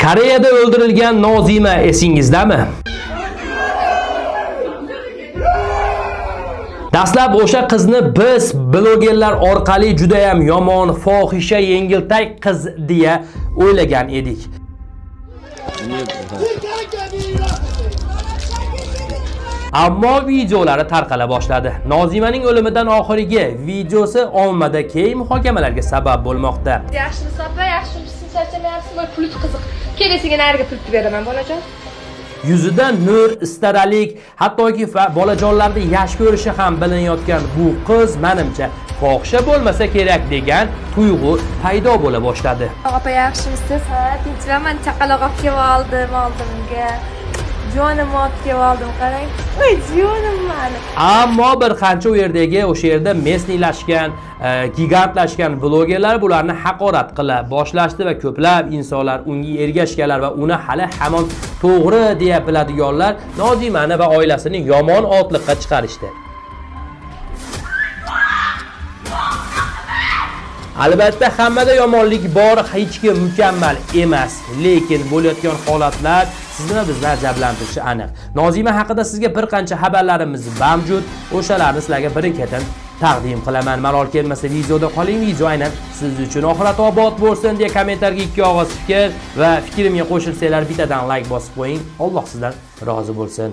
Koreyada o'ldirilgan Nozima esingizdami? Dastlab o'sha qizni biz blogerlar orqali juda ham yomon, fohisha, yengiltak qiz deya o'ylagan edik. Ammo videolari tarqala boshladi. Nozimaning o'limidan oxirgi videosi ommada keng muhokamalarga sabab bo'lmoqda. Yaxshimisiz opa, yaxshimisiz, charchamayapsizmi? Voy, pulit qiziq. Kelasiga nariga pulni beraman, bolajon. Yuzida nur, istaralik, hattoki bolajonlarni yaxshi ko'rishi ham bilinayotgan bu qiz menimcha fohisha bo'lmasa kerak degan tuyg'u paydo bo'la boshladi. Opa, yaxshimisiz? Ha, tinchman. Chaqaloq olib kelib oldim oldimga. Jonimni olib kelib oldim, qarang. Voy, jonim mani. Ammo bir qancha u yerdagi o'sha yerda mesniylashgan, gigantlashgan blogerlar bularni haqorat qila boshlashdi va ko'plab insonlar unga ergashganlar va uni hali hamon to'g'ri deya biladiganlar Nozimani va oilasini yomon otliqqa chiqarishdi. Albatta hammada yomonlik bor, hech kim mukammal emas, lekin bo'layotgan holatlar sizni va bizni ajablantirishi aniq. Nozima haqida sizga bir qancha xabarlarimiz mavjud, o'shalarni sizlarga birin-ketin taqdim qilaman. Malol kelmasa videoda qoling, video aynan siz uchun. Oxirat obod bo'lsin deya kommentarga ikki og'iz fikr va fikrimga qo'shilsanglar bittadan like bosib qo'ying. Alloh sizdan rozi bo'lsin.